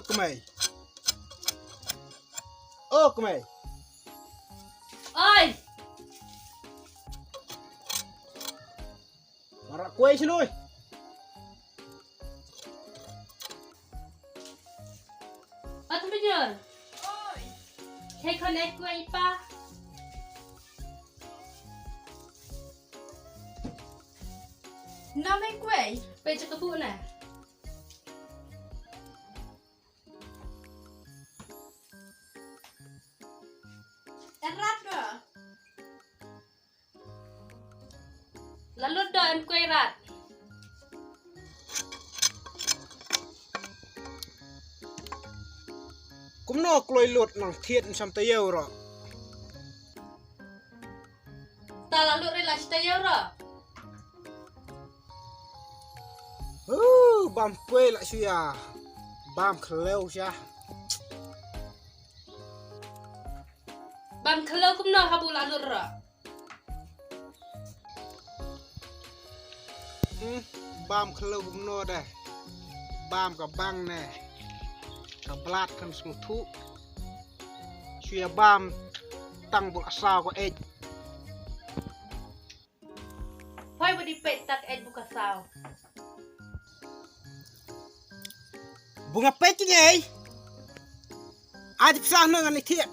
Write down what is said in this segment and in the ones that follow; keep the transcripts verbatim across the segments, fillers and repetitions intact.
Kmei. O kmei. Oi. Mara kwei shnoi. At mijor. Oi. Hei khon ek kwei pa. Nam ek kwei. Pe chakapu na. Erat do. Lalu do em kwei rat. Kumno kloi lut nang thied nsam tayew ro. Ta lalu ri la tayew ro. Uh, bam kwei la shuya. Bam khlew sha. Bam khlew kumno habu la lut ro. Hmm, bam khlew kumno de. Bam ka bang ne. Ka blat kan sngewthuh. Shuya bam tang bu asaw ko ej. Hoi budi pet tak ej bu kasaw. Bunga pet ngei. Aji psah nang ani thiek.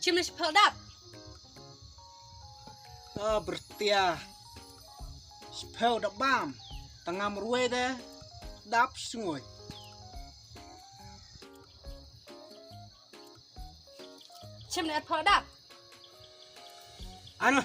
Chim na shiphew dap. Ah, bertia. Shiphew dap bam. Tangam ruwe de. Dap sngoi. Chim na phew dap. Ano.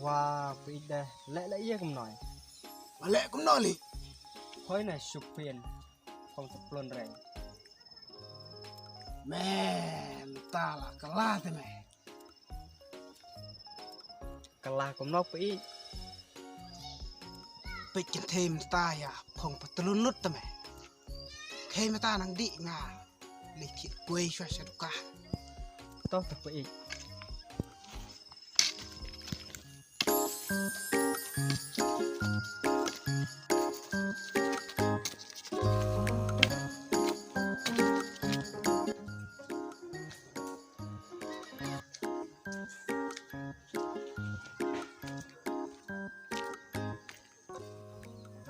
Wa, phi ïeit da leh leh ïa kumno? Ba leh kumno li? Hoi na shupin phong ta plon reng. Me, mynta la kylla te me. Kylla kumno phi ïeit? Phi kin them mynta ïa phong pa tlun lut te me. Khei mynta nang dih nga. Leit thied kwei shuwa sha dukan. To to phi ïeit.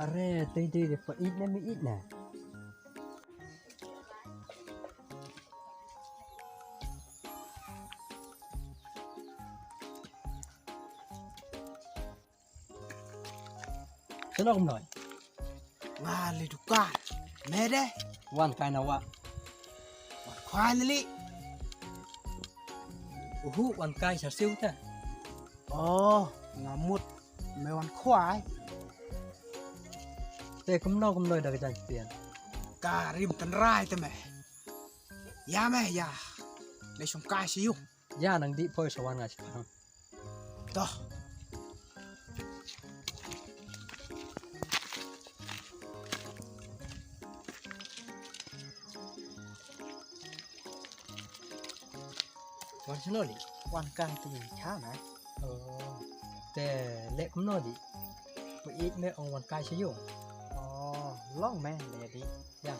Are, te te te phi ïeit ne mi ïeit ne? Shalom noi. Nga li dukan. Me de? Wan kai na wa. Wan kai na li. Uhu, wan kai sa siu ta. Oh, nga mut me wan khwai. Te kumno kumno da ka jaiñtian. Ka rim tynrai te me. Ïa me ïa. Le shong kai sha ïu. Ïa nang dih poi sa wan nga shipang. Toh. Wan shano dih? Wan kai te ïing cha na. Oh. Te leh kumno dih? Phi ïeit me ong wan kai sha ïu. Oh, long me leh dih. Ïa.